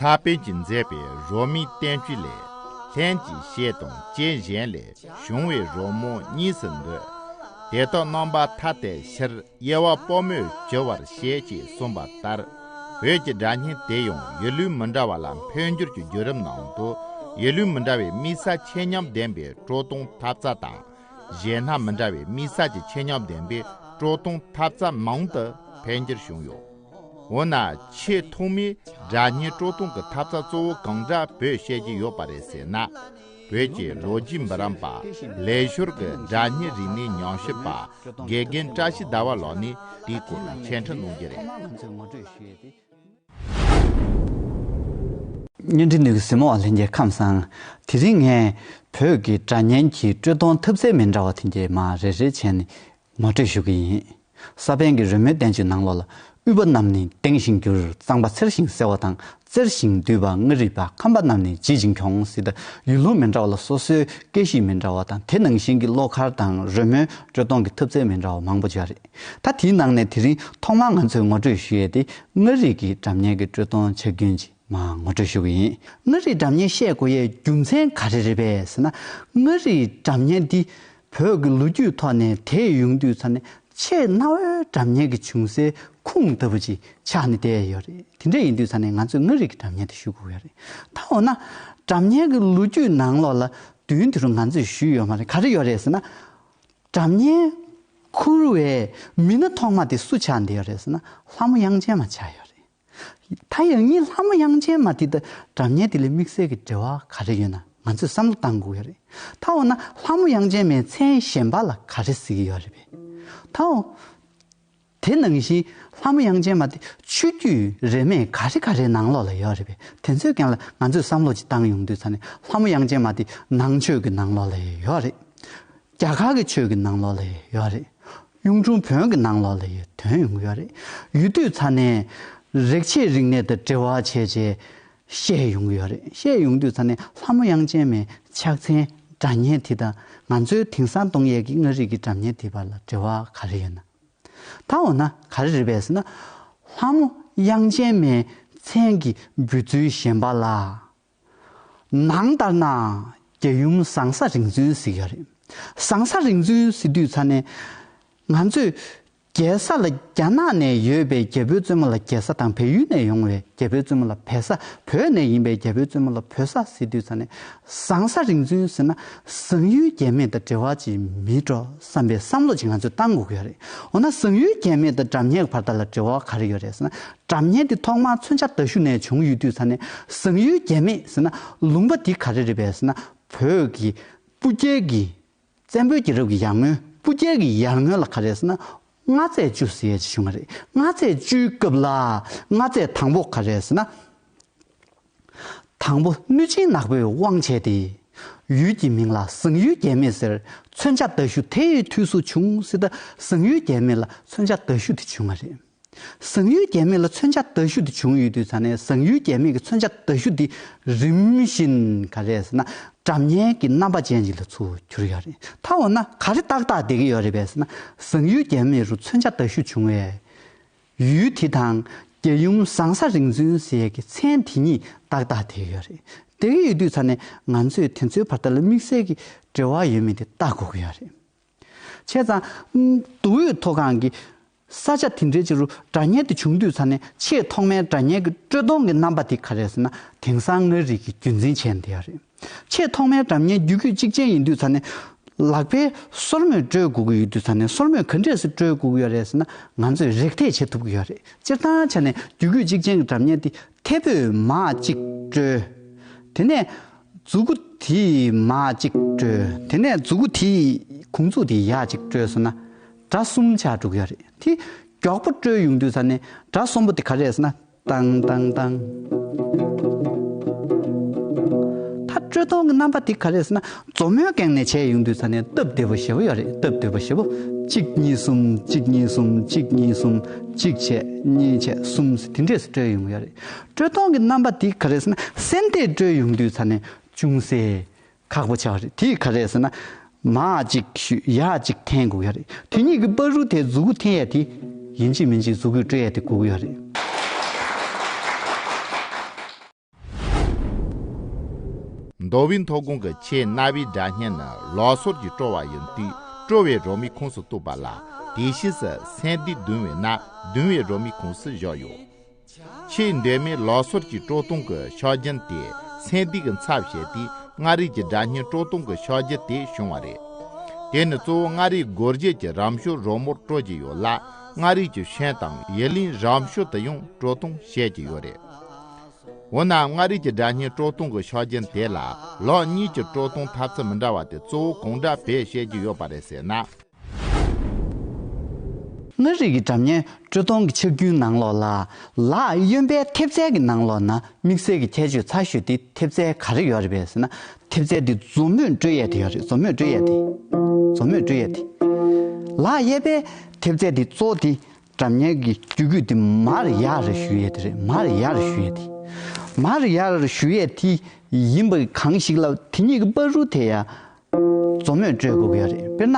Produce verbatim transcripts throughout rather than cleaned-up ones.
ལྷ་པཎ་གྱིས་མཛད་པའི་རོལ་མོའི་བསྟན་བཅོས་ལས། ལྷན་ཅིག་བཤད་དང་རྐྱེན་གཞན་ལས། བྱུང་བའི་རོལ་མོ་གཉིས་སུ་འདོད། དེ་དག་རྣམ་པ་ཐ་དད་ཕྱིར། དབྱེ་བ་དཔག་མེད་བགྱི་བར་བཤད་ཅེས་གསུངས་པ་ལྟར། བོད་ཀྱི་སྒྲ་སྙན་དེ་ཡང་ཡུལ་ལུང་མི་འདྲ་བ་ལ་འཕེལ་འགྱུར་གྱི་བརྒྱུད་རིམ་ནང་དུ། ཡུལ་ལུང་མི་འདྲ་བའི་དམིགས་བསལ་ཆོས་ཉམས་ལྡན་པའི་སྤྲོ་སྟོན་ཐབས་རྩལ་དང་། གཞན་སྣ་མི་འདྲ་བའི་དམིགས་བསལ་གྱི་ཆོས་ཉམས་ལྡན་པའི་སྤྲོ་སྟོན་ཐབས་རྩལ་མང་དུ་འཕེལ་འགྱུར་བྱུང་ཡོད། འོ་ན་ཆེས་ཐོག་མའི་སྒྲ་སྙན་སྤྲོ་སྟོན་གྱི་ཐབས་རྩལ་གཙོ་བོ་གང་འདྲ་བོས་བཤད་ཀྱི་ཡོད་པ་རེད་ཟེར་ན། བོད་ཀྱི་ལོ་རྒྱུས་འབུམ་རམས་པ་ལེགས་ཤོར་གྱི་སྒྲ་སྙན་རིག་གནས་ཉམས་ཞིབ་པ་དགེ་རྒན་བཀྲ་ཤིས་ཟླ་བ་ལགས་ནས་དེའི་སྐོར་ལ་འཆད་ཁྲིད་གནང་རྒྱུ་རེད། བརྙན་འཕྲིན་ནུས་ཀྱི་གཟིགས་མོ་བ་ལྷན་རྒྱས་ཁམས་བཟང་། དེ་རིང་ངས་བོད་ཀྱི་སྒྲ་སྙན་གྱི་སྤྲོ་སྟོན་ཐབས་རྩལ་མི་འདྲ་བ་དེ་འདྲ་མར་རེ་རེ་བྱས་ནས་ངོ་སྤྲོད་ཞུ་གི་ཡིན། ས་པཎ་གྱི་རོལ་མོའི་བསྟན་བཅོས་ནང་ལོགས་ལ། དབུལ་པ་རྣམས་ནི་ལྡེང་ཞིང་འགྱུར། གཙང་པ་འཚེར་ཞིང་གསལ་བ་དང་། རྩེར་ཞིང་འདུས་པ་མངའ་རིས་པ། ཁམས་པ་རྣམས་ནི་ལྗིད་ཅིང་གྱོང་། ཟེར་ཏེ་ཡུལ་ལུང་མི་འདྲ་བ་ལ་སོ་སོའི་སྐད་གཤིས་མི་འདྲ་བ་དང་། དེ་ནང་བཞིན་གྱི་གློག་འཁར་དང་རོལ་མོའི་སྤྲོ་སྟོན་གྱི་ཐབས་རྩལ་མི་འདྲ་བ་མང་པོ་ཡོད་རེད། ད་དེའི་ནང་ནས་དེ་རིང་ཐོག་མར་ང་ཚོས་ངོ་སྤྲོད་ཞུ་ཡས་དེ་མངའ་རིས་ཀྱི་སྒྲ་སྙན་གྱི་སྤྲོ་སྟོན་བྱ་རྒྱུན་ཅིག་མར་ངོ་སྤྲོད་ཞུ་གི་ཡིན། མངའ་རིས་སྒྲ་སྙན་བཤད་དགོས་ཡས་རྒྱུ་མཚན་ག་རེ་རེད་པས་ཟེར་ན། མངའ་རིས་སྒྲ་སྙན་འདི་བོད་ཀྱི་ལོ་རྒྱུས་ཐོག་ནས་དེད་ཡོང་དུས་ཙ་ནས་ཆེས་གནའ་བོའི་སྒྲ་སྙན་གྱི་བྱུང་སའི་ཁུངས་ལྟ་བུ་ཅིག་ཆགས་ནས་བསྡད་ཡོད་རེད། དེ་འདྲ་ཡིན་དུས་ཙ་ནས་ང་ཚོས་མངའ་རིས་ཀྱི་སྒྲ་སྙན་དེ་ཞུ་དགོས་ཡོད་རེད། ད་འོ་ན་སྒྲ་སྙན་གྱི་ལོ་རྒྱུས་ནང་ལོགས་ལ་མདུན་དེ་རུ་ང་ཚོས་ཞུས་ཡོད་མ་རེད། ག་རེ་ཡོད་རེད་ཟེར་ན། སྒྲ་སྙན་ཁུར་བའི་མི་སྣ་ཐོག་མ་དེ་སུ་ཆགས་བསྡད་ཡོད་རེད་ཟེར་ན། ལྷ་མོ་དབྱངས་ཅན་མ་ཆགས་ཡོད་རེད། ད་ཡང་སྙིང་ལྷ་མོ་དབྱངས་ཅན་མ་དེ་དང་སྒྲ་སྙན་དེ་ལ་དམིགས་བསལ་གྱི་འབྲེལ་བ་ག་རེ་ཡོད་ན་ང་ཚོས་བསམ་བློ་བཏང་དགོས་ཡོད་རེད། ད་འོ་ན་ལྷ་མོ་དབྱངས་ཅན་མའི་མཚན་གཞན་པ་ལ་ག་རེ་ཟེར་གྱི་ཡོད་རེད་པས། ད་འོ། དེ་ནང་བཞིན་ལྷ་མོ་དབྱངས་ཅན་མ་དེ་ཆོས་བརྒྱུད་རིས་མེད་ག་རེ་ག་རེའི་ནང་ལོགས་ལ་ཡོད་རེད་པས། དེ་ཚོའི་སྒང་ལ་ང་ཚོས་བསམ་བློ་ཅིག་བཏང་ཡོང་དུས་ཙ་ནས་ལྷ་མོ་དབྱངས་ཅན་མ་དེ་ནང་ཆོས་ཀྱི་ནང་ལོགས་ལ་ཡོད་རེད། རྒྱ་གར་གྱི་ཆོས་ཀྱི་ནང་ལོགས་ལ་ཡོད་རེད། གཡུང་དྲུང་བོན་གྱི་ནང་ལོགས་ལ་ཡོད་ཐོན་ཡོང་གི་ཡོད་རེད། ཡོད་དུས་ཙ་ནས་རིག་བྱེད་རིག་གནས་དང་འབྲེལ་བ་བྱས་བྱས་བཤད་ཡོང་གི་ཡོད་རེད། བཤད་ཡོང་དུས་ཙ་ནས་ལྷ་མོ་དབྱངས་ཅན་མའི་ཕྱག་མཚན་སྒྲ་སྙན་དེ་དང་ང་ཚོའི་དེང་སང་གཏོང་ཡས་ཀྱི་མངའ་རིས་ཀྱི་སྒྲ་སྙན་དེ་བར་ལ་འབྲེལ་བ་ག་རེ་ཡོད་ན། ད་འོ་ན་ག་རེ་རེད་པས་ཟེར་ན། ལྷ་མོ་དབྱངས་ཅན་མའི་མཚན་གྱི་འབོད་ཚུལ་གཞན་པ་ལ། ནང་ལྟར་ན་རྒྱལ་ཡུམ་ཟང་ས་རིག་འཛིན་ཟེར་གྱི་ཡོད་རེད། ཟང་ས་རིག་འཛིན་ཟེར་དུས་ཙ་ནས་ང་ཚོས་རྒྱལ་ས་ལ་རྒྱ་ནག་ནས་ཡོད་པའི་རྒྱལ་པོའི་བཙུན་མོ་ལ་རྒྱལ་ས་དང་། བལ་ཡུལ་ནས་ཡོང་བའི་རྒྱལ་པོའི་བཙུན་མོ་ལ་བལ་ས། བོད་ནས་ཡིན་པའི་རྒྱལ་པོའི་བཙུན་མོ་ལ་བོད་ས་ཟེར་དུས་ཙ་ནས་ཟང་ས་རིག་འཛིན་ཟེར་ན་ཟངས་ཡུལ་རྒྱལ་མོ་དང་འབྲེལ་བ་ཅིག་མེད་འགྲོ་བསམ་པའི་བསམ་བློ་ཅིག་ང་ཚོས་བཏང་དགོས་ཀྱི་ཡོད་རེད། འོ་ན་ཟངས་ཡུལ་རྒྱལ་མོ་དང་སྒྲ་སྙན་གྱི་བར་དག་ལ་འབྲེལ་བ་ག་རེ་ཡོད་རེད་ཟེར་ན། སྒྲ་སྙན་དེ་ཐོག་མར་མཚོན་ཆ་རྟ་ཤུལ་ནས་བྱུང་ཡོད་དུས་ཙ་ནས་ཟངས་ཡུལ་རྒྱལ་མོ་ཟེར་ན་ལུང་པ་འདི་ག་རེ་རེད་པས་ཟེར་ན། བོད་ཀྱི་སྤུ་རྒྱལ་གྱི་བཙན་པོའི་རྒྱལ་རབས་ཀྱི་ཡར་སྔོན། སྤུ་རྒྱལ་གྱི་ཡར་སྔོན་ལ་ག་རེ་ཟེར་ན་མངའ་མཛད་བཅུ་ཟེར་ཡས་ཅིག་བྱུང་བ་རེད། མངའ་མཛད་བཅུའི་སྐབས་ལ་མངའ་མཛད་དང་པོ་ག་རེ་ཟེར་ན། དང་པོ་གནོད་སྦྱིན་ནག་པོས་དབང་བྱས་ཏེ། ཡུལ་གྱི་མིང་ལ་ཟངས་ཡུལ་རྒྱལ་མོ་ཟེར་མཚོན་ཆ་རྟ་ཤུལ་དེའི་དུས་སུ་བྱུང་ཟེར། ད་ཟངས་ཡུལ་རྒྱལ་མོ་ལ་མཚོན་ཆ་རྟ་ཤུལ་དེ་བྱུང་བ་རེད། ཟངས་ཡུལ་རྒྱལ་མོ་ལ་མཚོན་ཆ་རྟ་ཤུལ་དེ་བྱུང་ཡོད་དུས་ཙ་ནས་ཟངས་ཡུལ་རྒྱལ་མོ་གི་མཚོན་ཆ་རྟ་ཤུལ་དེ་རིམ་བཞིན་ག་རེ་ཟེར་ན་སྒྲ་སྙན་གྱི་རྣམ་པ་ཅན་ཅིག་ལ་ཚུར་གྱུར་ཡོད་རེད། ད་འོ་ན་ག་རེ་ཏག་ཏག་བསྡད་ཀྱི་ཡོད་རེད་པས་ཟེར་ན། ཟངས་ཡུལ་རྒྱལ་མོ་རུ་མཚོན་ཆ་རྟ་ཤུལ་བྱུང་བས། ཡུལ་དེ་དང་རྒྱལ་ཡུམ་ཟང་ས་རིག་འཛིན་ཟེར་ཡས་ཀྱི་མཚན་དེ་གཉིས་ཏག་ཏག་བསྡད་ཀྱི་ཡོད་རེད། བསྡད་ཀྱི་ཡོད་དུས་ཙ་ནས་ང་ཚོས་དེ་ཚོའི་བར་དག་ལ་དམིགས་བསལ་གྱི་འབྲེལ་བ་ཡོད་མེད་དེ་བལྟ་དགོས་ཀྱི་ཡོད་རེད། བྱས་ཙང་མདོ་དབུས་མཐོ་སྒང་གི་ས་ཆ་དེ་འདྲའི་ཅིག་རུ་སྒྲ་སྙན་དེ་བྱུང་དུས་ཙ་ནས་ཆེས་ཐོག་མའི་སྒྲ་སྙན་གྱི་སྤྲོ་སྟོན་གྱི་རྣམ་པ་དེ་ག་རེ་རེད་ཟེར་ན། དེང་སང་མངའ་རིས་ཀྱི་རྒྱུན་འཛིན་བྱས་བསྡད་ཡོད་རེད། ཆེས་ཐོག་མའི་སྒྲ་སྙན་རྒྱུད་སྐུད་གཅིག་ཅན་ཡིན་དུས་ཙ་ནས་ལག་པས་སོར་མོས་དཀྲོལ་དགོས་ཀྱི་ཡོད་དུས་ཙ་ནས་སོར་མོས་ག་འདྲས་སེ་དཀྲོལ་དགོས་ཀྱི་ཡོད་རེད་ཟེར་ན། ང་ཚོས་རེག་ཐད་བྱེད་ཐུབ་ཀྱི་ཡོད་རེད། སྤྱིར་བཏང་ཆ་ནས་རྒྱུད་སྐུད་གཅིག་ཅན་གྱི་སྒྲ་སྙན་དེ་མཐེ་བོས་མར་གཅིག་དཀྲོལ། དེ་ནས་མཛུ་གུ་དེས་མར་གཅིག་དཀྲོལ། དེ་ནས་མཛུ་གུ་དེས་གུང་མཛུག་དེ་ཡར་གཅིག་དཀྲོལ་སོང་ན་སྒྲ་གསུམ་ཆགས་འགྲོ་གི་ཡོད་རེད། དེ་མགྱོགས་པོ་དཀྲོལ་ཡོང་དུས་ཙ་ནས་སྒྲ་གསུམ་པོ་དེ་ག་རེ་རེད་ཟེར་ན། ཏང་ཏང་ཏང་། ད་དཀྲོལ་གཏོང་གི་རྣམ་པ་དེ་ག་རེ་རེད་ཟེར་ན། མཛུབ་མོའི་སྒང་ནས་བྱས་ཡོང་དུས་ཙ་ནས་སྟབས་བདེ་པོ་ཞེ་པོ་ཡོད་རེད། སྟབས་བདེ་པོ་ཞེ་པོ། གཅིག་གཉིས་གསུམ། གཅིག་གཉིས་གསུམ། གཅིག་གཉིས་གསུམ། གཅིག་བྱས། གཉིས་བྱས། གསུམ་ཟེར་དེ་འདྲས་སུ་དཀྲོལ་ཡོང་གི་ཡོད་རེད། དཀྲོལ་གཏོང་གི་རྣམ་པ་དེ་ག་རེ་རེད་ཟེར་ན། སེན་ཏེ་དཀྲོལ་ཡོང་དུས་ཙ་ནས་ཅུང་ཟད་ཁག་པོ་ཆགས་རེད། དེ་ག་རེ་རེད་ཟེར་ན། མར་གཅིག་གཞུས། ཡར་གཅིག་འཐེན་དགོས་ཡ་རེད། དེ་གཉིས་ཀྱི་བར་རུ་དེ་མཛུ་གུ་འཐེན་ཡ་དེ་ཡིན་གཅིག་མིན་གཅིག་མཛུ་གུས་དཀྲོལ་ཡ་དེ་དགོས་ཀྱི་ཡོད་རེད། དོ་བའི་མཐོ་སྒང་གི་ཆེས་གནའ་བོའི་སྒྲ་སྙན་ནི་ལོ་སོར་གྱིས་དཀྲོལ་བ་ཡིན་དུས། དཀྲོལ་བའི་རོལ་མོའི་ཁོངས་སུ་གཏོགས་པ་ལ། དེ་ཕྱིས་སུ་སེན་ལྡེང་བརྡུང་བས་ན་བརྡུང་བའི་རོལ་མོའི་ཁོངས་སུ་བཞག་ཡོད། ཆེས་མདོ་མའི་ལོ་སོར་གྱི་དཀྲོལ་གཏོང་གི་ཕྱག་རྒྱན་དེ་སེན་ལྡེང་གི་མཚམས་བཤད་དུས། མངའ་རིས་ཀྱི་སྒྲ་སྙན་དཀྲོལ་གཏོང་གི་ཕྱག་རྒྱན་དེ་བྱུང་བ་རེད། དེ་ནི་གཙོ་བོ་མངའ་རིས་སྒོར་གཞས་ཀྱི་རམ་ཤོད་རོལ་མོར་དཀྲོལ་གྱི་ཡོད་ལ། མངའ་རིས་ཀྱི་ཤན་དང་ཡུ་ལེའི་རམ་ཤོད་དུ་ཡང་དཀྲོལ་གཏོང་བྱེད་ཀྱི་ཡོད་རེད། འོ་ན་མངའ་རིས་ཀྱི་སྒྲ་སྙན་དཀྲོལ་གཏོང་གི་ཕྱག་རྒྱན་དེ་ལ་ལོགས་གཉིས་ཀྱི་དཀྲོལ་གཏོང་ཐབས་ཚུལ་མི་འདྲ་བ་དེ་གཙོ་བོ་གང་འདྲ་བས་བཤད་ཀྱི་ཡོད་པ་རེད་ཟེར་ན། མངའ་རིས་ཀྱི་སྒྲ་སྙན་དཀྲོལ་གཏོང་གི་ཕྱག་རྒྱུན་ནང་ལོགས་ལ། ལག་གཡོན་པའི་མཐེབ་རྩལ་གྱི་ནང་ལོགས་ན་དམིགས་བསལ་གྱི་ཁྱད་ཆོས་ཚ་ཤོས་དེ་མཐེབ་རྩལ་ག་རེ་ཡོད་རེད་པས་ཟེར་ན། མཐེབ་རྩལ་དེ་མཛོ་མོས་དཀྲོལ་ཡས་དེ་ཡོད་རེད། མཛོ་མོས་དཀྲོལ་ཡས་དེ། མཛོ་མོས་དཀྲོལ་ཡས་དེ། ལག་གཡས་པའི་མཐེབ་རྩལ་དེ་གཙོ་བོ་དེ། སྒྲ་སྙན་གྱི་རྒྱུད་སྐུད་དེ་མར་ཡར་ཞུ་ཡས་དེ་རེད། མར་ཡར་ཞུ་ཡས་དེ། མར་ཡར་ཞུ་ཡས་དེ་ཡིན་པ་གང་ཞིག་ལ་དེ་གཉིས་ཀྱི་བར་རུ་དེ་ཡ། མཛོ་མོས་དཀྲོལ་དགོས་ཀྱི་ཡོད་རེད། དཔེར་ན།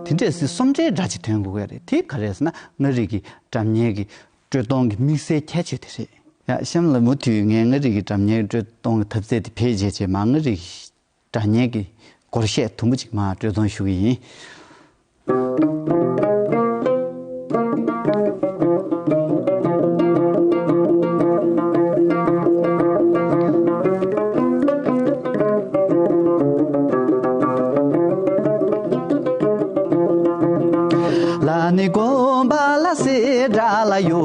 དེ་འདྲས་སི་སོ་འདྲའི་སྒྲ་ཅིག་ཐོན་དགོས་ཀྱི་ཡོད་རེད། དེ་ག་རེ་རེད་ཟེར་ན་མངའ་རིས་ཀྱི་སྒྲ་སྙན་གྱི་དཀྲོལ་གཏོང་གི་དམིགས་བསལ་ཁྱད་ཆོས་དེ་རེད། ཡ་གཤམ་ལ་མུ་མཐུད་ངས་མངའ་རིས་ཀྱི་སྒྲ་སྙན་དཀྲོལ་གཏོང་གི་ཐབས་རྩལ་དེ་བེད་སྤྱད་བྱས་མ་མངའ་རིས་ཀྱི་སྒྲ་སྙན་གྱི་སྒོར་གཞས་དུམ་བུ་གཅིག་མར་དཀྲོལ་གཏོང་ཞུ་གི་ཡིན། ལ་ནི་དགོན་པ་ལ་སེ་སྒྲ་ལ་ཡོ།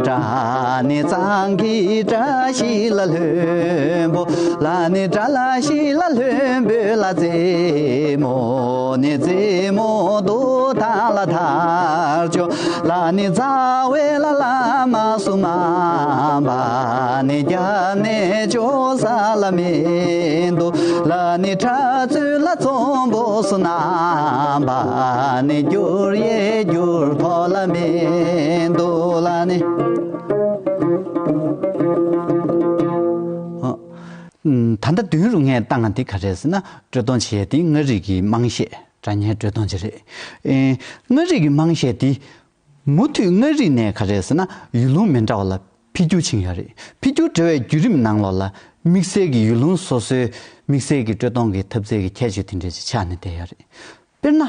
སྒྲ་ནི་གཙང་གི་བཀྲ་ཤིས་ལ་ལྷུན་པོ། ལ་ནི་བཀྲ་ལ་ཤིས་ལ་ལྷུན་པོ་ལ་རྩེ་མོ་ནི་རྩེ་མོ་རྡོ་ཐང་ལ་དར་ལྕོག་ལ་ནི་རྩ་བའི་ལ་བླ་མ་སུ་མང་པ་ནི་རྒྱབ་ནས་ཇོ་ས་ལ་མི་འདུག་ལ་ནི་ཁྲ་ཚུལ་ལ་ཚོམ་བུ་སུ་རྣམ་པ་ནི་འགྱུར་ཡས་འགྱུར་ཐོག་ལ་མི་འདུག་ལ་ནི། ད་ལྟ་མདུན་རུ་ངས་བཏང་བ་འདི་ག་རེ་ཟེར་ན་དཀྲོལ་གཏོང་བྱེད་ཡས་འདི་མངའ་རིས་ཀྱི་དམངས་གཞས་སྒྲ་སྙན་དཀྲོལ་གཏོང་བྱེད་རེད། ཨེ། མངའ་རིས་ཀྱི་དམངས་གཞས་འདི་མུ་མཐུད་མངའ་རིས་ནས་ག་རེ་ཟེར་ན་ཡུལ་ལུང་མི་འདྲ་བ་ལ་འཕེལ་འགྱུར་ཕྱིན་ཡོད་རེད། འཕེལ་འགྱུར་འགྲོ་བའི་བརྒྱུད་རིམ་ནང་ལོགས་ལ་དམིགས་བསལ་གྱི་ཡུལ་ལུང་སོ་སོའི་དམིགས་བསལ་གྱི་དཀྲོལ་གཏོང་གི་ཐབས་རྩལ་གྱི་ཁྱད་ཆོས་དེ་འདྲ་ཅིག་ཆགས་ནས་བསྡད་ཡོད་རེད། དཔེར་ན།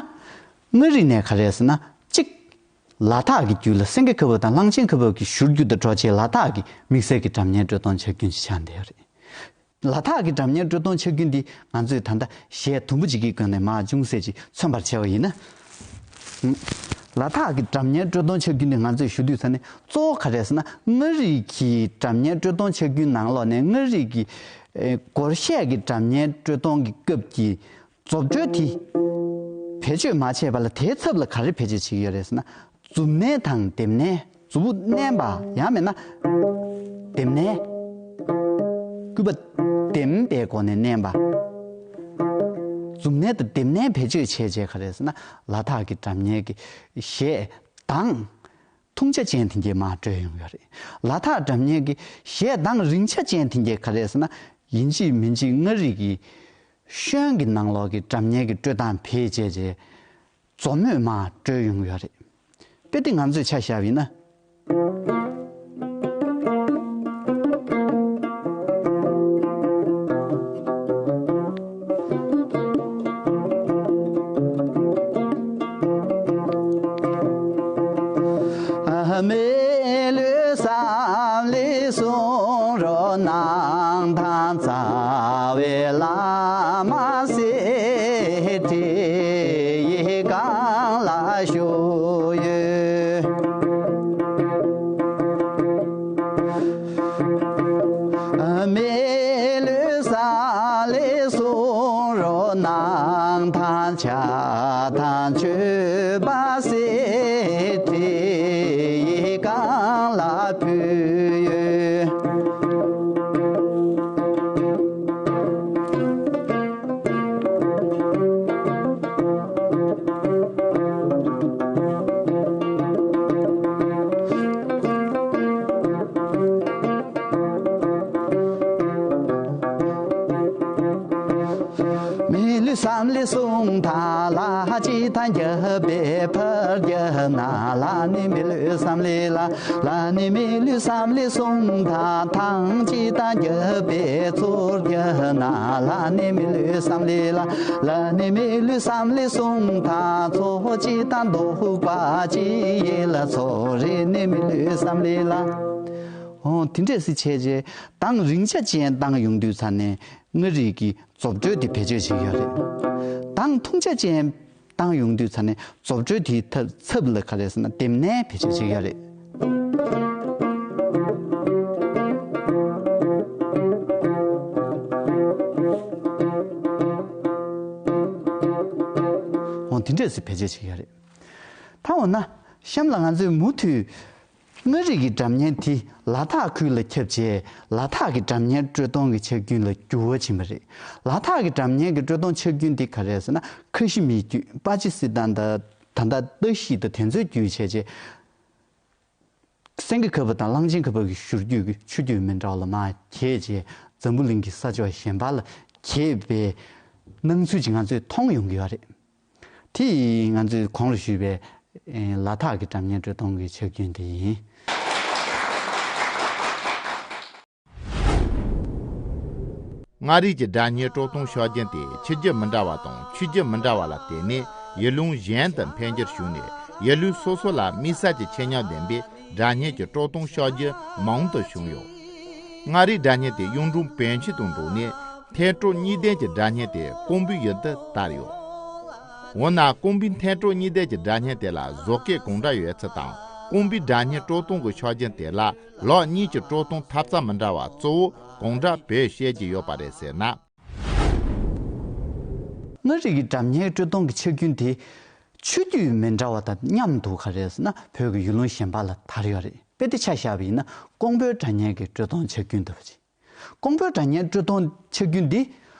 མངའ་རིས་ནས་ག་རེ་ཟེར་ན་གཅིག་ལ་དྭགས་ཀྱི་རྒྱུད་ལ་སེང་གེ་ཁ་བུབ་དང་གླང་ཆེན་ཁ་བུབ་ཀྱི་བཞུར་རྒྱུད་དུ་འགྲོ་བྱས་ལ་དྭགས་ཀྱི་དམིགས་བསལ་གྱི་སྒྲ་སྙན་དཀྲོལ་གཏོང་བྱ་རྒྱུན་ཞིག་ཆགས་བསྡད་ཡོད་རེད། ལ་དྭགས་ཀྱི་སྒྲ་སྙན་དཀྲོལ་གཏོང་བྱ་རྒྱུན་འདི་ང་ཚོས་ད་ལྟ་གཞས་དུམ་བུ་གཅིག་གི་སྒང་ནས་མར་ཅུང་ཟད་ཅིག་མཚོན་པར་བྱས་པ་ཡིན་ན། ལ་དྭགས་ཀྱི་སྒྲ་སྙན་དཀྲོལ་གཏོང་བྱ་རྒྱུན་འདི་ང་ཚོས་ཞུ་དུས་ཙ་ནས་གཙོ་བོ་ག་རེ་ཟེར་ན་མངའ་རིས་ཀྱི་སྒྲ་སྙན་དཀྲོལ་གཏོང་བྱ་རྒྱུན་ནང་ལོགས་ནས་མངའ་རིས་ཀྱི་ཨེ་སྒོར་གཞས་ཀྱི་སྒྲ་སྙན་དཀྲོལ་གཏོང་གི་སྐབས་ཀྱི་རྫོབ་སྒྲོལ་དེ་བེད་སྤྱོད་མ་བྱས་པ་ལ་དེའི་ཚབ་ལ་ག་རེ་བེད་སྤྱོད་བྱེད་ཀྱི་ཡོད་རེད་ཟེར་ན། མཛུབ་མནན་དང་ལྡེམ་མནན། མཛུབ་མོ་མནན་པ་ཡང་མིན་ན་ལྡེམ་མནན། སྐུད་པ་ལྡེམ་པའི་སྒོ་ནས་མནན་པ། མཛུབ་མནན་དང་ལྡེམ་མནན་བེད་སྤྱོད་བྱས་རྗེས་ག་རེ་ཟེར་ན་ལ་དྭགས་ཀྱི་སྒྲ་སྙན་གྱི་གཞས་གདངས་ཐུང་ཆ་ཅན་དེ་འདྲས་མར་དཀྲོལ་ཡོང་གི་ཡོད་རེད། ལ་དྭགས་སྒྲ་སྙན་གྱི་གཞས་གདངས་རིང་ཆ་ཅན་དེ་འདྲས་ག་རེ་ཟེར་ན་ཡིན་གཅིག་མིན་གཅིག་མངའ་རིས་ཀྱི་ཤོན་གྱི་ནང་ལོགས་ཀྱི་སྒྲ་སྙན་གྱི་དཀྲོལ་སྟངས་བེད་སྤྱད་རྗེས། མཛུབ་མོས་མར་དཀྲོལ་ཡོང་གི་ཡོད་རེད། དཔེ་དེ་ང་ཚོས་ཆ་བཞག་པ་ཡིན་ན། མི་ལུས་བསམ་ལེགས་གསུང་རབ་གནང་དང་། རྩ་བའི་བླ་མ་གསེར་ཁྲི་ཡི་སྒང་ལ་བཞུགས་ཡོད། མི་ལུས་བསམ་ལེགས་གསུང་རབ་གནང་དང་། ཕྱག་དང་མཆོད་པ་གསེར་ཁྲི་ཡི་སྒང་ལ་ཕུལ་ཡོད། གསུང་དང་། ལ་གཅིག་དང་རྒྱབ་པའི་ཕར་རྒྱབ་ན། ལ་ནི་མི་ལུས་བསམ་ལས་ལ། ལ་ནི་མི་ལུས་བསམ་ལས་གསུང་དང་། ཐང་གཅིག་དང་རྒྱབ་པའི་ཚུར་རྒྱབ་ན། ལ་ནི་མི་ལུས་བསམ་ལས་ལ། ལ་ནི་མི་ལུས་བསམ་ལས་གསུང་དང་། ཚོ་གཅིག་དང་འདུག་པ་གཅིག་ཡིན་ལ། ཚོ་རེ་ནི་མི་ལུས་བསམ་ལས་ལ། འོ་དེ་འདྲས་སེ་བྱས་རྗེས་གདངས་རིང་ཆ་ཅན་བཏང་ཡོང་དུས་ཙ་ནས་མངའ་རིས་ཀྱི་རྫོབ་འགྲོས་དེ་བེད་སྤྱོད་བྱེད་ཀྱི་ཡོད་རེད། གདངས་ཐུང་ཆ་ཅན་བཏང་ཡོང་དུས་ཙ་ནས་རྫོབ་འགྲོས་དེའི་ཐབས་ཚབ་ལ་ག་རེ་ཟེར་ན་ལྡེམ་ནས་བེད་སྤྱོད་བྱེད་ཀྱི་ཡོད་རེད། འོ་དེ་འདྲས་སེ་བེད་སྤྱོད་བྱེད་ཀྱི་ཡོད་རེད། ད་འོ་ན་གཤམ་ལ་ང་ཚོས་མུ་མཐུད། མངའ་རིས་ཀྱི་སྒྲ་སྙན་དེ་ལ་དྭགས་ཁུལ་ལ་ཁྱབ་རྗེས་ལ་དྭགས་ཀྱི་སྒྲ་སྙན་དཀྲོལ་གཏོང་གི་ཆག་རྒྱུན་ལ་འགྱུར་བ་ཕྱིན་པ་རེད། ལ་དྭགས་ཀྱི་སྒྲ་སྙན་གྱི་དཀྲོལ་གཏོང་ཆག་རྒྱུན་དེ་ག་རེ་རེད་ཟེར་ན། ཁ་ཤི་མིའི་རྒྱུད་པ་ཅི་སི་ཐན་དང་ད་ལྟ་ཏ་ཤི་དང་དེ་ཚོའི་རྒྱུད་བྱས་རྗེས། སེང་གེ་ཁ་པ་དང་གླང་ཆེན་ཁ་པ་གི་བཞུར་རྒྱུད་ཀྱི་ཆུ་རྒྱུད་མི་འདྲ་བ་ལ་མར་གྱེས་རྗེས་འཛམ་བུ་གླིང་གི་ས་ཕྱོགས་གཞན་པ་ལ་གྱེས་པའི་སྣང་ཚུལ་ཅིག་ང་ཚོས་མཐོང་ཡོང་གི་ཡོད་རེད། དེ་ཡིས་ང་ཚོས་གོང་ལ་ཞུས་པའི་ལ་དྭགས་ཀྱི་སྒྲ་སྙན་དཀྲོལ་གཏོང་གི་ཆག་རྒྱུན་དེ་ཡིན། མངའ་རིས་ཀྱི་སྒྲ་སྙན་དཀྲོལ་གཏོང་ཤུགས་རྐྱེན་དེ་ཆུ་རྒྱུད་མི་འདྲ་བ་དང་ཆོས་བརྒྱུད་མི་འདྲ་བ་ལ་བརྟེན་ནས་ཡུལ་ལུང་གཞན་དུ་འཕེལ་འགྱུར་བྱུང་ནས། ཡུལ་ལུང་སོ་སོ་ལ་དམིགས་བསལ་གྱི་ཁྱད་ཉམས་ལྡན་པའི་སྒྲ་སྙན་གྱི་དཀྲོལ་གཏོང་ཤུགས་རྐྱེན་མང་དུ་བྱུང་ཡོད། མངའ་རིས་སྒྲ་སྙན་དེ་གཡུང་དྲུང་བོན་ཆོས་དང་འགྲོགས་ནས་འཐེན་དཀྲོལ་གཉིས་ལྡན་གྱི་སྒྲ་སྙན་དེ་ཀོང་པོའི་ཡུལ་དུ་དར་ཡོད། འོ་ན་ཀོང་པོའི་འཐེན་དཀྲོལ་གཉིས་ལྡན་གྱི་སྒྲ་སྙན་དེ་ལ་བཟོ་བཀོད་གང་འདྲ་ཡོད་ཚུལ་དང་། ཀོང་པོའི་སྒྲ་སྙན་དཀྲོལ་གཏོང་གི་ཤུགས་རྐྱེན་དེ་ལ་ལོགས་གཉིས་ཀྱི་དཀྲོལ་གཏོང་ཐབས་རྩལ་མི་འདྲ་བ་གཙོ་བོ་གང་འདྲ་བེད་སྤྱད་ཀྱི་ཡོད་པ་རེད་ཟེར་ན། མངའ་རིས་ཀྱི་སྒྲ་སྙན་དཀྲོལ་གཏོང་གི་ཆག་རྒྱུན་དེ་ཆོས་བརྒྱུད་མི་འདྲ་བ་དང་མཉམ་དུ་ག་རེ་ཟེར་ན་བོད་ཀྱི་ཡུལ་ལུང་གཞན་པ་ལ་དར་ཡོད་རེད། དཔེ་དེ་ཆ་བཞག་པ་ཡིན་ན་ཀོང་པོའི་སྒྲ་སྙན་གྱི་དཀྲོལ་གཏོང་ཆག་རྒྱུན་འདུག་པ་རེད། ཀོང་པོའི་སྒྲ་སྙན་དཀྲོལ་གཏོང་ཆག་རྒྱུན་འདི་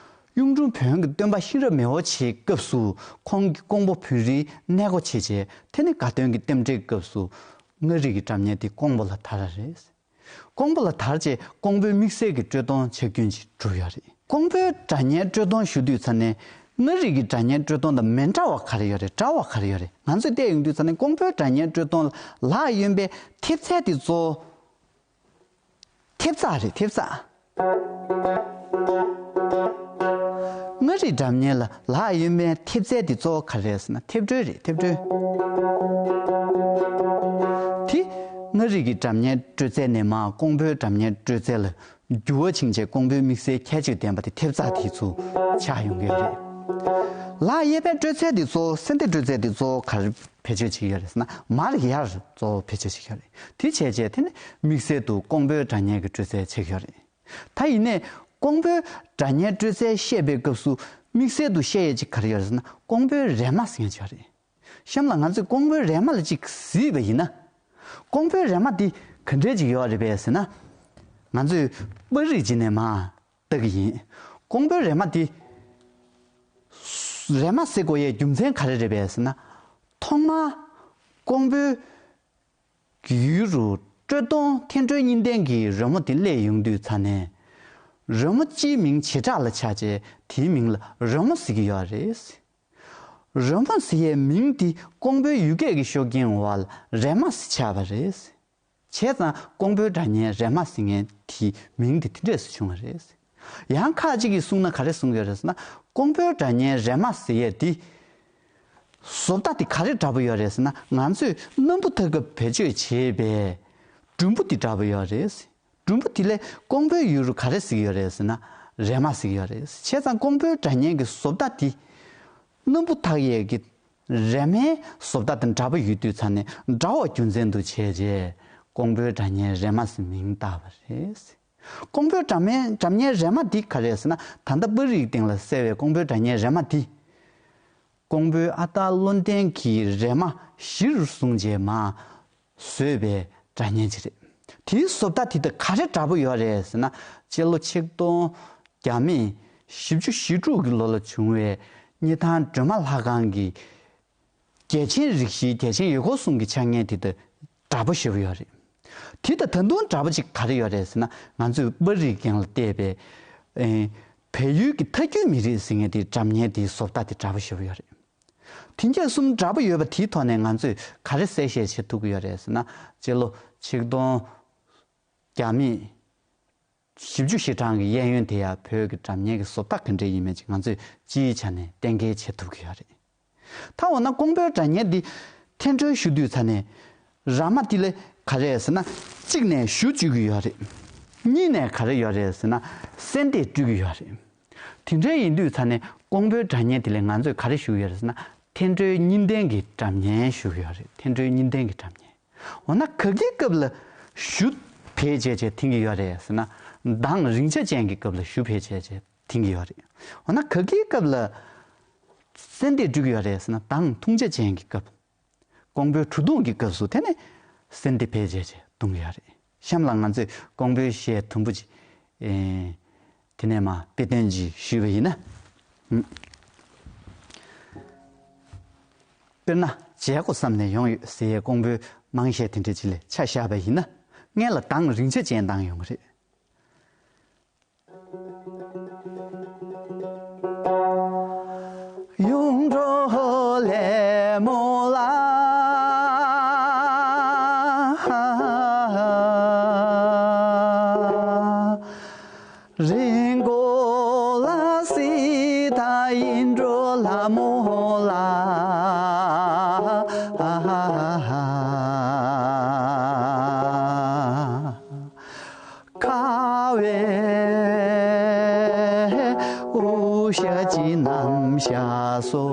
གཡུང་དྲུང་བོན་གྱི་སྟོན་པ་གཤེན་རབ་མི་བོ་ཆེའི་སྐབས་སུ་ཁོང་གིས་ཀོང་པོ་བོན་རིའི་གནས་སྒོ་ཕྱེ་རྗེས་དེ་ནས་དགའ་སྟོན་གྱི་རྟེན་འབྲེལ་སྐབས་སུ་མངའ་རིས་ཀྱི་སྒྲ་སྙན་དེ་ཀོང་པོ་ལ་དར་བ་རེད། ཀོང་པོ་ལ་དར་རྗེས་ཀོང་པོའི་དམིགས་བསལ་གྱི་དཀྲོལ་གཏོང་ཆག་རྒྱུན་ཅིག་གྲུབ་ཡོད་རེད། ཀོང་པོའི་སྒྲ་སྙན་དཀྲོལ་གཏོང་ཞུ་དུས་ཙ་ནས་མངའ་རིས་ཀྱི་སྒྲ་སྙན་དཀྲོལ་གཏོང་དང་མི་འདྲ་བ་ག་རེ་ཡོད་རེད། འདྲ་བ་ག་རེ་ཡོད་རེད། ང་ཚོས་བལྟས་ཡོང་དུས་ཙ་ནས་ཀོང་པོའི་སྒྲ་སྙན་དཀྲོལ་གཏོང་ལ་ལག་གཡོན་པའི་མཐེབ་རྩལ་དེ་གཙོ་བོ། ཐེབས་རྩ་རེད། ཐེབས་རྩ། མངའ་རིས་སྒྲ་སྙན་ལ་ལག་གཡོན་མའི་ཐེབས་རྩལ་དེ་གཙོ་བོ་ག་རེ་རེད་ཟེར་ན་མཐེབ་དཀྲོལ་རེད། མཐེབ་དཀྲོལ། དེ་མངའ་རིས་ཀྱི་སྒྲ་སྙན་དཀྲོལ་རྩལ་ནས་མར་ཀོང་པོའི་སྒྲ་སྙན་དཀྲོལ་རྩལ་ལ་འགྱུར་བ་ཕྱིན་རྗེས་ཀོང་པོའི་དམིགས་བསལ་ཁྱད་ཆོས་ལྡན་པ་དེ་ཐེབས་རྩ་དེ་ཚོ་ཆགས་ཡོང་གི་ཡོད་རེད། ལག་གཡས་པའི་དཀྲོལ་རྩལ་དེ་གཙོ་བོ་སེ་འདི་དཀྲོལ་རྩལ་དེ་གཙོ་བོ་ག་རེ་བེད་སྤྱོད་བྱེད་ཀྱི་ཡོད་རེད་ཟེར་ན་མར་ཡར་གཙོ་བོ་བེད་སྤྱོད་བྱེད་ཀྱི་ཡོད་རེད། དེ་བྱས་རྗེས་དེ་ནི་དམིགས་བསལ་དུ་ཀོང་པོའི་སྒྲ་སྙན་གྱི་དཀྲོལ་རྩལ་བྱེད་ཀྱི་ཡོད་རེད། ད་ཡིན་ནའི་ཀོང་པོའི་སྒྲ་སྙན་དཀྲོལ་རྩལ་བཤད་པའི་སྐབས་སུ་དམིགས་བསལ་དུ་བཤད་ཡས་ཅིག་ག་རེ་ཡོད་རེད་ཟེར་ན་ཀོང་པོའི་རས་མ་ཟེར་མཁན་ཅིག་ཡོད་རེད། གཤམ་ལ་ང་ཚོས་ཀོང་པོའི་རས་མ་ལ་ཅིག་གཟིགས་པ་ཡིན་ན། ཀོང་པོའི་རས་མ་འདི་ག་འདྲས་ཅིག་ཡོད་རེད་པས་ཟེར་ན། ང་ཚོས་པར་རིས་ཅིག་ནས་མར་ལྟ་གི་ཡིན། ཀོང་པོའི་རས་མ་འདི། རས་མ་ཟེར་དགོས་ཡའི་རྒྱུ་མཚན་ག་རེ་རེད་པས་ཟེར་ན། ཐོག་མར་ཀོང་པོའི་ཡུལ་རུ་དཀྲོལ་གཏོང་འཐེན་དཀྲོལ་གཉིས་ལྡན་གྱི་རོལ་མོ་དེ་སླེབས་ཡོང་དུས་ཙ་ནས། རོལ་མོ་སྤྱིའི་མིང་བྱེ་བྲག་ལ་ཆགས་རྗེས་དེའི་མིང་ལ་རོལ་མོ་ཟེར་གྱི་ཡོད་རེད། རོལ་མོ་ཟེར་ཡའི་མིང་དེ་ཀོང་པོའི་ཡུལ་སྐད་ཀྱི་ཤུགས་རྐྱེན་འོག་ལ་རས་མ་ཟེར་ཆགས་པ་རེད། བྱས་ཙང་ཀོང་པོའི་སྒྲ་སྙན་རས་མ་ཟེར་མཁན་དེའི་མིང་དེ་དེ་འདྲས་སུ་བྱུང་བ་རེད། ཡང་ཁ་ཅིག་གིས་གསུངས་ན་ག་རེ་གསུང་གི་ཡོད་རེད་ཟེར་ན། ཀོང་པོའི་སྒྲ་སྙན་རས་མ་ཟེར་ཡས་དེ། བཟོ་ལྟ་དེ་ག་རེ་འདྲ་པོ་ཡོད་རེད་ཟེར་ན་ང་ཚོས་སྣམ་བུ་འཐག་སྐབས་བེད་སྤྱོད་བྱེད་པའི་གྲུམ་བུ་དེ་འདྲ་པོ་ཡོད་རེད། གྲུམ་བུ་དེ་ལས་ཀོང་པོའི་ཡུལ་རུ་ག་རེ་ཟེར་གྱི་ཡོད་རེད་ཟེར་ན་རས་མ་ཟེར་གྱི་ཡོད་རེད། བྱས་ཙང་ཀོང་པོའི་སྒྲ་སྙན་གྱི་བཟོ་ལྟ་དེ་སྣམ་བུ་འཐག་ཡས་ཀྱི་རས་མའི་བཟོ་ལྟ་དང་འདྲ་པོ་ཡོད་དུས་ཙ་ནས་འདྲ་བ་རྒྱུ་མཚན་དུ་བྱས་རྗེས་ཀོང་པོའི་སྒྲ་སྙན་རས་མ་ཟེར་མིང་བཏགས་པ་རེད། ཀོང་པོའི་སྒྲ་སྙན་སྒྲ་སྙན་རས་མ་འདི་ག་རེ་རེད་ཟེར་ན་ད་ལྟ་པར་རིས་སྟེང་ལ་གསལ་བའི་ཀོང་པོའི་སྒྲ་སྙན་རས་མ་འདི། ཀོང་པོའི་ཨ་སྟག་བློ་ལྡན་གྱིས་རས་མ་གཞིར་བཟུང་རྗེས་མར་བཟོས་པའི་སྒྲ་སྙན་ཅིག་རེད། དེའི་བཟོ་ལྟ་དེ་དག་ག་རེ་འདྲ་པོ་ཡོད་རེད་ཟེར་ན་སྤྱི་ལོ་ཆིག་སྟོང་བརྒྱ་མེད་བཞི་བཅུ་ཞེ་དྲུག་གི་ལོ་ལ་བྱུང་བའི་སྙེ་ཐང་སྒྲོལ་མ་ལྷ་ཁང་གི་རྒྱལ་ཆེན་རིགས་བཞིའི་རྒྱལ་ཆེན་ཡེ་ཤེས་གསུམ་གྱི་ཕྱག་བརྙན་དེ་དག་འདྲ་པོ་ཞེ་པོ་ཡོད་རེད། དེ་དང་ད་དུང་འདྲ་པོ་ཅིག་ག་རེ་ཡོད་རེད་ཟེར་ན་ང་ཚོས་པར་རིས་སྟེང་ལ་བལྟས་པའི་ཨེ། བལ་ཡུལ་གྱི་མཐའ་རྒྱུད་མི་རིགས་ཟེར་མཁན་དེའི་སྒྲ་སྙན་དེའི་བཟོ་ལྟ་དེ་འདྲ་པོ་ཞེ་པོ་ཡོད་རེད། དེ་འདྲ་གསུམ་འདྲ་པོ་ཡོད་པ་དེའི་ཐོག་ནས་ང་ཚོས་ག་རེ་གསལ་བཤད་བྱེད་ཐུབ་ཀྱི་ཡོད་རེད་ཟེར་ན། སྤྱི་ལོ་ཆིག་སྟོང་བརྒྱ་མེད་བཞི་བཅུ་ཞེ་གྲངས་ཀྱི་གཡས་གཡོན་དེ་ཡང་བོད་ཀྱི་སྒྲ་སྙན་གྱི་བཟོ་ལྟ་ག་འདྲ་ཡིན་མིན་ཅིག་ང་ཚོས་སྤྱིའི་ཆ་ནས་གཏན་འཁེལ་བྱེད་ཐུབ་ཀྱི་ཡོད་རེད། ད་འོ་ན་ཀོང་པོའི་སྒྲ་སྙན་འདི་འཐེན་འཕྲོ་ཞུ་དུས་ཙ་ནས་ར་མ་དེ་ལ་ག་རེ་ཟེར་ན། གཅིག་ནས་གཞུ་གཅོད་ཀྱི་ཡོད་རེད། གཉིས་ནས་ག་རེ་ཡོད་རེད་ཟེར་ན། གསལ་འདེབས་སྤྲོད་ཀྱི་ཡོད་རེད། དེ་འདྲ་ཡིན་དུས་ཙ་ནས་ཀོང་པོའི་སྒྲ་སྙན་དེ་ལ་ང་ཚོས་ག་རེ་ཞུ་གི་ཡོད་རེད་ཟེར་ན། འཐེན་འཕྲོའི་གཉིས་ལྡན་གྱི་སྒྲ་སྙན་ཞུ་གི་ཡོད་རེད། འཐེན་འཕྲོའི་གཉིས་ལྡན་གྱི་སྒྲ་སྙན། འོ་ན་ག་གི་སྐབས་ལ་གཞུ་བེད་སྤྱད་བྱས་འཐེན་གྱི་ཡོད་རེད་ཟེར་ན། གདངས་རིང་ཆ་ཅན་གྱི་སྐབས་ལ་གཞུ་བེད་སྤྱད་བྱས་འཐེན་གྱི་ཡོད་རེད། འོ་ན་ག་གི་སྐབས་ལ་གསལ་འདེབས་སྤྲོད་ཀྱི་ཡོད་རེད་ཟེར་ན། གདངས་ཐུང་ཆ་ཅན་གྱི་སྐབས། ཀོང་པོའི་གྲུ་གདུང་གི་སྐབས་སུ་དེ་ནས་གསལ་འདེབས་བེད་སྤྱད་བྱས་གཏོང་གི་ཡོད་རེད། གཤམ་ལ་ང་ཚོས་ཀོང་པོའི་གཞས་དུམ་བུ་ཅིག་ཨེ། དེ་ནས་མར་དཔེ་སྟོན་ཅིག་ཞུས་པ་ཡིན་ན། ཨུམ། དཔེར་ན་མཇལ་དགོས་བསམ་ནས་ཡོང་ཡོད་ཟེར་ཡས་ཀོང་པོའི་དམངས་གཞས་དེ་འདྲ་ཅིག་ལ་ཆ་བཞག་པ་ཡིན་ན། སྔན་ལ་གདངས་རིང་ཆ་ཅན་བཏང་ཡོང་གི་རེད། གཡུང་དྲུང་ལྷ་མོ་ལ། རིང་མགོ་ལ་སྲིད་ད་གཡུང་དྲུང་ལྷ་མོ་ལ། ཁ་བའི་དབུ་ཞྭ་ཅིག་བསྣམས་ཤག་སོ།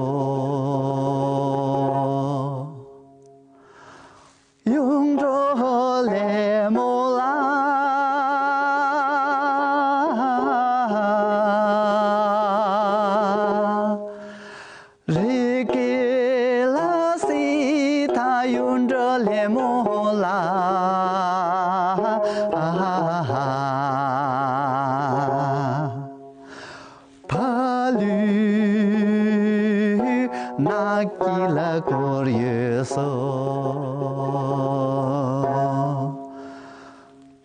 གཡུང་དྲུང་ལྷ་མོ་ལ། རིགས་ཀྱི་ལ་སྲིད་ད་གཡུང་དྲུང་ལྷ་མོ་ལ། ཕ་ལུས་ནགས་ཀྱི་ལ་བསྐོར་ཡོད་སོ།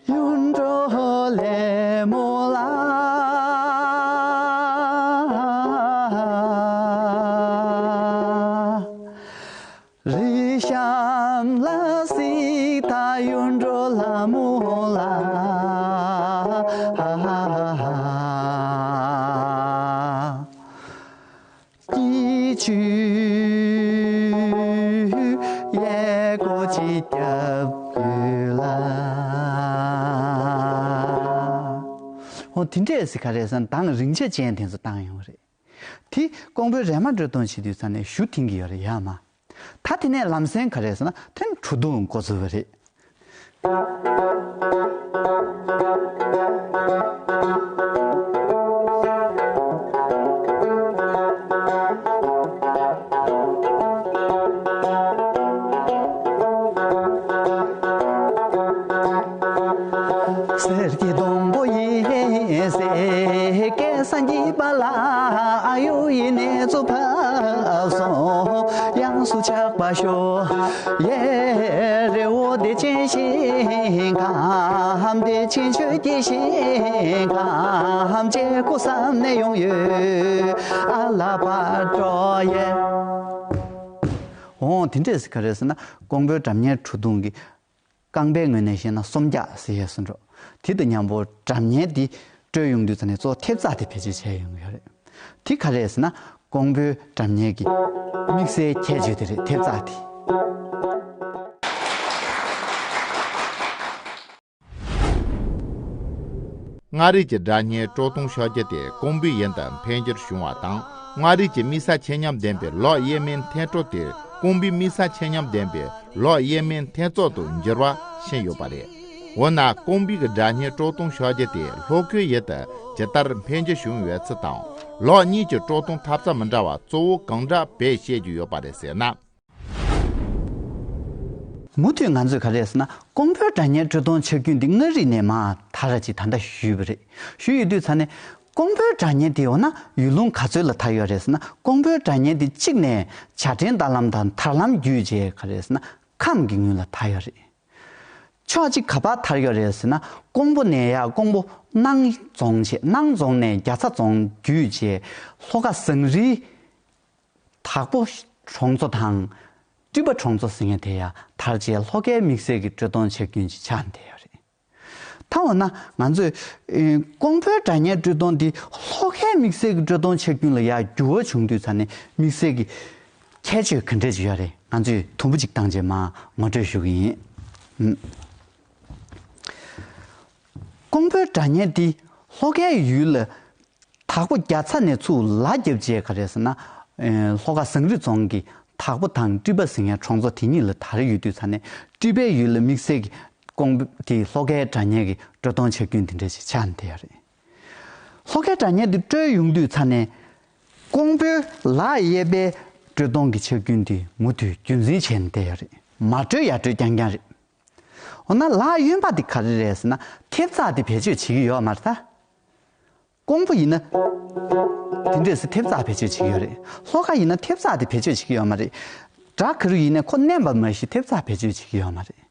གཡུང་དྲུང་ལྷ་མོ་ལ། རི་གཤམ་ལ་སྲིད་ད་གཡུང་དྲུང་ལྷ་མོ་ལ། སྐྱིད་ཆུའི་གཡས་སྐོར་ཅིག་རྒྱབ་དགོས་ལ། འོ་དེ་འདྲས་སེ་ག་རེ་ཟེར་ན་གདངས་རིང་ཆ་ཅན་དེ་ཚོ་བཏང་ཡོང་བ་རེད། དེ་ཀོང་པོའི་རས་མ་དཀྲོལ་གཏོང་བྱེད་དུས་ཙ་ནས་གཞུ་འཐེན་གྱི་ཡོད་རེད་ཡ་མ། ད་དེ་ནས་ལམ་སེང་ག་རེ་ཟེར་ན་དེ་ནས་གྲུ་གདུང་འགོ་ཚུགས་པ་རེད། གསེར་གྱི་སྡོང་པོ་ཡིན་ཟེར་སྐལ་བཟང་གཉིས་པ་ལ། ཨ་ཡུ་ཡི་གནས་ཚུལ་ཕབ་སོང་། དབྱངས་སུ་ཆགས་པ་ཤོག་ཡེ་རི་བོ་བདེ་ཆེན་ཞིང་ཁམས། བདེ་ཆེན་ཆོས་ཀྱི་ཞིང་ཁམས། བྱེད་དགོས་བསམ་ནས་ཡོང་ཡོད། ཨ་ལ་པ་ཀྲོ་ཡེ། འོང་དེ་འདྲས་སེ་ག་རེ་ཟེར་ན་ཀོང་པོའི་སྒྲ་སྙན་གྲུ་གདུང་གི་རྐང་པའི་ངོས་ནས་བཤད་ན་སུམ་བརྒྱ་ཟེར་ཡས་སུ་འགྲོ། དེ་དང་མཉམ་པོ་སྒྲ་སྙན་འདི་དཀྲོལ་ཡོང་དུས་ཙ་ནས་གཙོ་བོ་ཐེབས་རྩ་དེ་བེད་སྤྱོད་བྱས་ཡོང་གི་ཡོད་རེད། དེ་ག་རེ་ཟེར་ན་ཀོང་པོའི་སྒྲ་སྙན་གྱི་དམིགས་བསལ་ཁྱད་ཆོས་དེ་རེད། ཐེབས་རྩ་དེ། མངའ་རིས་ཀྱི་སྒྲ་སྙན་དཀྲོལ་གཏོང་ཤོག་རྒྱུ་དེ་ཀོང་པོའི་ཡུལ་དུ་འཕེལ་འགྱུར་བྱུང་བ་དང་། མངའ་རིས་ཀྱི་མི་ས་ཆེ་མཉམ་ལྡན་པའི་ལོག་དབྱེར་མེད་འཐེན་གྲོལ་དེ་ཀོང་པོའི་མི་ས་ཆེ་མཉམ་ལྡན་པའི་ལོག་དབྱེར་མེད་འཐེན་གྲོལ་དུ་འགྱུར་བ་ཕྱིན་ཡོད་པ་རེད། འོ་ན་ཀོང་པོའི་གི་སྒྲ་སྙན་དཀྲོལ་གཏོང་ཤོག་རྒྱུ་དེ་ལྷོ་ཁའི་ཡུལ་དུ་ཇི་ལྟར་འཕེལ་འགྱུར་བྱུང་ཡོད་ཚུལ་དང་། ལོག་གཉིས་ཀྱི་དཀྲོལ་གཏོང་ཐབས་རྩ་མི་འདྲ་བ་གཙོ་བོ་གང་འདྲ་བེད་སྤྱད་རྒྱུ་ཡོད་པ་རེད་ཟེར་ན། མུ་མཐུད་ང་ཚོས་ག་རེ་ཟེར་ན་ཀོང་པོའི་སྒྲ་སྙན་དཀྲོལ་གཏོང་བྱ་རྒྱུ་འདི་མངའ་རིས་ནས་མར་དར་ཅིག་ད་ལྟ་ཞུས་པ་རེད། ཞུས་ཡོད་དུས་ཙ་ནས་ཀོང་པོའི་སྒྲ་སྙན་དེ་འོ་ན་ཡུལ་ལུང་ག་ཚོད་ལ་དར་ཡོད་རེད་ཟེར་ན། ཀོང་པོའི་སྒྲ་སྙན་དེ་གཅིག་ནས་བྱ་བྲལ་རྟ་ལམ་དང་དར་ལམ་བརྒྱུད་བྱས་ག་རེ་ཟེར་ན་ཁམས་ཀྱི་ངོས་ལ་དར་ཡོད་རེད། ཕྱོགས་གཅིག་ག་པར་དར་ཡོད་རེད་ཟེར་ན། ཀོང་པོ་ནས་ཡར་ཀོང་པོ་སྣང་རྫོང་བྱས། སྣང་རྫོང་ནས་རྒྱ་ཚ་རྫོང་བརྒྱུད་བྱས། ལྷོ་ཁ་ཟངས་རིའི་དྭགས་པོ་གྲོང་ཚོ་དང་། སྤྲིན་པ་གྲོང་ཚོ་ཟེར་མཁན་དེ་ཡར་དར་བྱས། ལྷོ་ཁའི་དམིགས་བསལ་གྱི་དཀྲོལ་གཏོང་བྱ་རྒྱུན་ཅིག་ཆགས་བསྡད་ཡོད་རེད། ད་འོ་ན་ང་ཚོས་ཨེ་ཀོང་པོའི་སྒྲ་སྙན་དཀྲོལ་གཏོང་འདི་ལྷོ་ཁའི་དམིགས་བསལ་གྱི་དཀྲོལ་གཏོང་བྱ་རྒྱུན་ལ་ཡར་འགྱུར་བ་བྱུང་དུས་ཙ་ནས་དམིགས་བསལ་གྱི་ཁྱད་ཆོས་ག་འདྲས་ཅིག་ཡོད་རེད། ང་ཚོས་དུམ་བུ་གཅིག་བཏང་རྗེས་མར་ངོ་སྤྲོད་ཞུ་གི་ཡིན། ཨུམ། ཀོང་པོའི་སྒྲ་སྙན་འདི་ལྷོ་ཁའི་ཡུལ་ལ་དྭགས་པོ་རྒྱ་ཚ་ནས་ཚུར་ལ་བརྒྱབ་རྗེས་ག་རེ་ཟེར་ན། ཨེ་ལྷོ་ཁ་ཟངས་རི་རྫོང་གི་དྭགས་པོ་དང་སྤྲིན་པ་ཟེར་མཁན་གྲོང་ཚོ་དེ་གཉིས་ལ་དར་ཡོད་དུས་ཙ་ནས། སྤྲིན་པའི་ཡུལ་ལ་དམིགས་བསལ་གྱི་ཀོང་པོ་དེ་ལྷོ་ཁའི་སྒྲ་སྙན་གྱི་དཀྲོལ་གཏོང་བྱ་རྒྱུན་དེ་འདྲ་ཞིག་ཆགས་བསྡད་ཡོད་རེད། ལྷོ་ཁའི་སྒྲ་སྙན་དེ་དཀྲོལ་ཡོང་དུས་ཙ་ནས། ཀོང་པོའི་ལ་གཡས་པའི་དཀྲོལ་གཏོང་གི་བྱ་རྒྱུན་དེ་མུ་མཐུད་རྒྱུན་འཛིན་བྱས་ནས་བསྡད་ཡོད་རེད། མར་དཀྲོལ་ཡར་དཀྲོལ་རྐྱང་རྐྱང་རེད། འོ་ན་ལ་གཡོན་པ་དེ་ག་རེ་རེད་ཟེར་ན། ཐེབས་རྩ་དེ་བེད་སྤྱོད་བྱེད་ཀྱི་ཡོད་མ་རེད་ད། ཀོང་པོ་ཡིན་ན། དེ་འདྲས་སེ་ཐེབས་རྩ་བེད་སྤྱོད་བྱེད་ཀྱི་ཡོད་རེད། ལྷོ་ཁ་ཡིན་ན་ཐེབས་རྩ་དེ་བེད་སྤྱོད་བྱེད་ཀྱི་ཡོད་མ་རེད། སྒྲ་ག་རེ་ཡིན་ནའི་ཁོ་མནན་པ་མ་གཞི་ཐེབས་རྩ་བེད་སྤྱོད་བྱེད་ཀྱི་ཡོད་མ་རེད།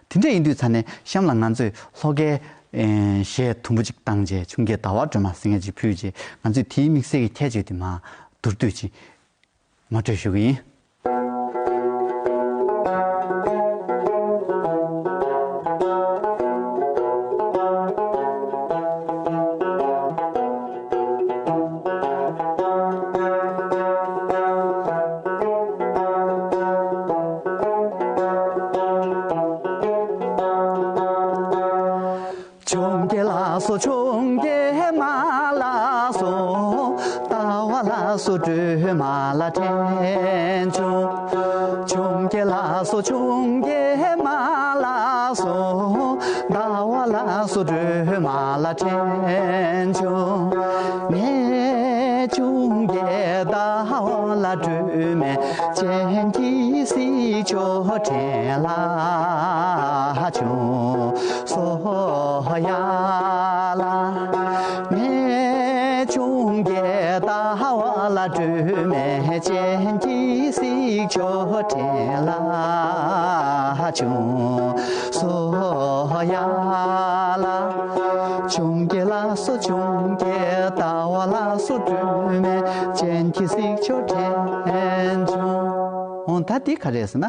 དེ་འདྲ་ཡིན་དུས་ཙ་ནས་གཤམ་ལ་ང་ཚོས་ལྷོ་ཁའི་ཨེ་གཞས་དུམ་བུ་གཅིག་བཏང་རྗེས། ཆུང་སྐྱེས་ཟླ་བ་སྒྲོལ་མ་ཟེར་མཁན་ཅིག་ཕུལ་རྗེས། ང་ཚོས་དེའི་དམིགས་བསལ་གྱི་ཁྱད་ཆོས་དེ་མར་མདོར་བསྡུས་ཅིག་ངོ་སྤྲོད་ཞུ་གི་ཡིན། ཆུང་སྐྱེས་ལ་སོགས་ཆུང་སྐྱེས་མ་ལ་སོགས། ཟླ་བ་ལ་སོགས་སྒྲོལ་མ་ལ་དྲན་བྱུང་། ཆུང་སྐྱེས་ལ་སོགས་ཆུང་སྐྱེས་མ་ལ་སོགས། ཟླ་བ་ལ་སོགས་སྒྲོལ་མ་ལ་དྲན་བྱུང་། ངས་ཆུང་སྐྱེས་ཟླ་བ་ལ་སྒྲོལ་མའི་སྤྱན་གྱིས་གཟིགས་ཆོག་དྲན་ལ་བྱུང་། སོ་ཡ་ལ། ངས་ཆུང་སྐྱེས་ཟླ་བ་ལ་སྒྲོལ་མའི་སྤྱན་གྱིས་གཟིགས་ཆོག་དྲན་ལ་བྱུང་། སོ་ཡ་ལ། ཆུང་སྐྱེས་ལ་སོགས་ཆུང་སྐྱེས་ཟླ་བ་ལ་སོགས་སྒྲོལ་མའི་སྤྱན་གྱིས་གཟིགས་ཆོག་དྲན་བྱུང་། འོ་ད་འདི་ག་རེ་ཟེར་ན།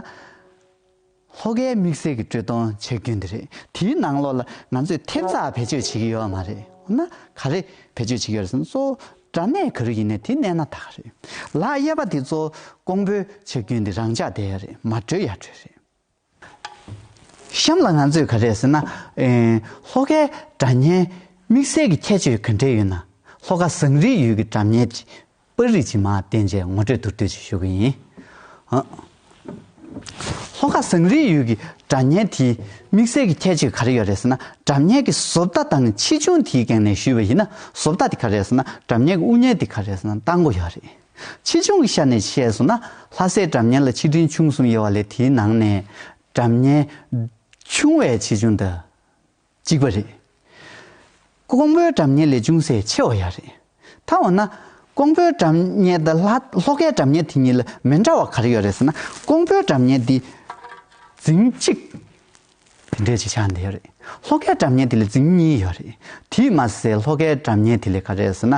ལྷོ་ཁའི་དམིགས་བསལ་གྱི་དཀྲོལ་གཏོང་བྱ་རྒྱུན་དེ་རེད། དེའི་ནང་ལོགས་ལ་ང་ཚོས་ཐེབས་རྩ་བེད་སྤྱོད་བྱེད་ཀྱི་ཡོད་མ་རེད། འོ་ན་ག་རེ་བེད་སྤྱོད་བྱེད་ཀྱི་ཡོད་རེད་ཟེར་ན། གཙོ་བོ་སྒྲ་སྙན་ག་རེ་ཡིན་ནའི་དེ་མནན་ན་ད་ག་རེད། ལ་གཡས་པ་དེ་གཙོ་བོ་ཀོང་པོའི་བྱ་རྒྱུན་དེ་རང་འཇགས་བསྡད་ཡོད་རེད། མར་དཀྲོལ་ཡར་དཀྲོལ་རེད། གཤམ་ལ་ང་ཚོས་ག་རེ་ཟེར་ན། ཨེ་ལྷོ་ཁའི་སྒྲ་སྙན་དམིགས་བསལ་གྱི་ཁྱད་ཆོས་ག་འདྲས་ཡོད་ན། ལྷོ་ཁ་ཟངས་རིའི་ཡུལ་གྱི་སྒྲ་སྙན་གྱི་པར་རིས་ཅིག་མར་བསྟན་རྗེས་ངོ་སྤྲོད་མདོར་བསྡུས་ཅིག་ཞུ་གི་ཡིན། ཨ། ལྷོ་ཁ་ཟངས་རིའི་ཡུལ་གྱི་སྒྲ་སྙན་དེའི་དམིགས་བསལ་གྱི་ཁྱད་ཆོས་ག་རེ་ཡོད་རེད་ཟེར་ན། སྒྲ་སྙན་གྱི་བཟོ་ལྟ་དང་ཆེ་ཆུང་དེའི་སྒང་ནས་ཞུས་པ་ཡིན་ན། བཟོ་ལྟ་དེ་ག་རེ་རེད་ཟེར་ན། སྒྲ་སྙན་གྱི་དབུ་བརྙེས་དེ་ག་རེ་རེད་ཟེར་ན། སྟག་མགོ་ཡོད་རེད། ཆེ་ཆུང་གི་ཆ་ནས་བཤད་སོང་ན། ལྷ་སའི་སྒྲ་སྙན་ལ་ཆེ་འབྲིང་ཆུང་གསུམ་ཡོད་པ་ལས། དེའི་ནང་ནས་སྒྲ་སྙན་ཆུང་བའི་ཆེ་ཆུང་དང་གཅིག་པ་རེད། ཀོང་པོའི་སྒྲ་སྙན་ལས་ཅུང་ཟད་ཆེ་བ་ཡོད་རེད། ད་འོ་ན་ཀོང་པོའི་སྒྲ་སྙན་དང་ལྷ་ལྷོ་ཁའི་སྒྲ་སྙན་དེ་གཉིས་ལ་མི་འདྲ་བ་ག་རེ་ཡོད་རེད་ཟེར་ན། ཀོང་པོའི་སྒྲ་སྙན་འདི་འཛིན་གཅིག་དེ་འདྲས་ཅིག་ཆགས་བསྡད་ཡོད་རེད། ལྷོ་ཁའི་སྒྲ་སྙན་དེ་ལ་འཛིན་གཉིས་ཡོད་རེད། དེས་མ་ཟད་ལྷོ་ཁའི་སྒྲ་སྙན་དེ་ལ་ག་རེ་ཟེར་ན།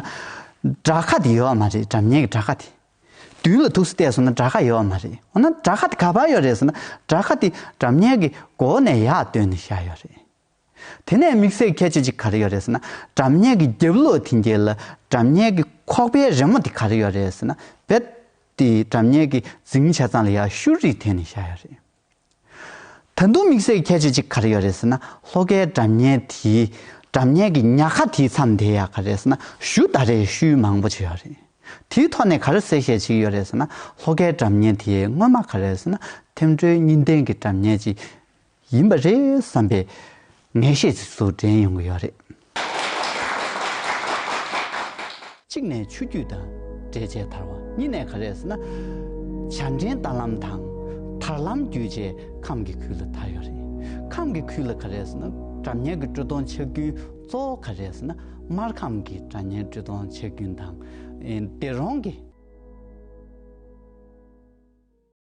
སྒྲ་ཁ་དེ་ཡོད་མ་རེད། སྒྲ་སྙན་གྱི་སྒྲ་ཁ་དེ། མདུན་ལ་ཐུགས་སུ་བལྟས་སོང་ན་སྒྲ་ཁ་ཡོད་མ་རེད། འོ་ན་སྒྲ་ཁ་དེ་ག་པར་ཡོད་རེད་ཟེར་ན། སྒྲ་ཁ་དེ་སྒྲ་སྙན་གྱི་མགོ་ནས་ཡར་བཏོན་ནས་བཞག་ཡོད་རེད། དེ་ནས་དམིགས་བསལ་གྱི་ཁྱད་ཆོས་ཅིག་ག་རེ་ཡོད་རེད་ཟེར་ན། སྒྲ་སྙན་གྱི་རྒྱབ་ལོགས་དེ་འདྲ་ལ་སྒྲ་སྙན་གྱི་ཁོག་པའི་རི་མོ་དེ་ག་རེ་ཡོད་རེད་ཟེར་ན། རྦད་དེ་སྒྲ་སྙན་གྱི་འཛིན་ཆ་ཚང་ལ་ཡར་གཞུ་རིས་འཐེན་ནས་བཞག་ཡོད་རེད། ད་དུང་དམིགས་བསལ་གྱི་ཁྱད་ཆོས་ཅིག་ག་རེ་ཡོད་རེད་ཟེར་ན། ལྷོ་ཁའི་སྒྲ་སྙན་དེའི་སྒྲ་སྙན་གྱི་ཉག་ཁ་དེའི་མཚམས་དེ་ཡར་ག་རེ་ཟེར་ན། གཞུ་ཟླ་རེ་གཞུ་མང་པོ་ཅིག་ཡོད་རེད། དེའི་ཐོག་ནས་ག་རེ་གསལ་བཤད་བྱེད་ཀྱི་ཡོད་རེད་ཟེར་ན། ལྷོ་ཁའི་སྒྲ་སྙན་དེ་སྔོན་མ་ག་རེ་ཟེར་ན། ཐིམ་འགྲོའི་གཉིས་ལྡན་གྱི་སྒྲ་སྙན་ཅིག་ཡིན་པ་རེད་བསམ་པའི་ངེས་ཤེས་ཅིག་སུ་འདྲེན་ཡོང་གི་ཡོད་རེད། གཅིག་ནས་ཆུ་རྒྱུད་དང་འདྲེས་བྱས་དར་བ། གཉིས་ནས་ག་རེ་ཟེར་ན། བྱ་འདྲེན་རྟ་ལམ་དང་དར་ལམ་བརྒྱུད་བྱས་ཁམས་ཀྱི་ཁུལ་ལ་དར་ཡོད་རེད། ཁམས་ཀྱི་ཁུལ་ལ་ག་རེ་ཟེར་ན། སྒྲ་སྙན་གྱི་དཀྲོལ་གཏོང་བྱ་རྒྱུན་གཙོ་བོ་ག་རེ་ཟེར་ན། སྨར་ཁམས་ཀྱི་སྒྲ་སྙན་དཀྲོལ་གཏོང་བྱ་རྒྱུན་དང་། ཨེ་སྡེ་རོང་གི་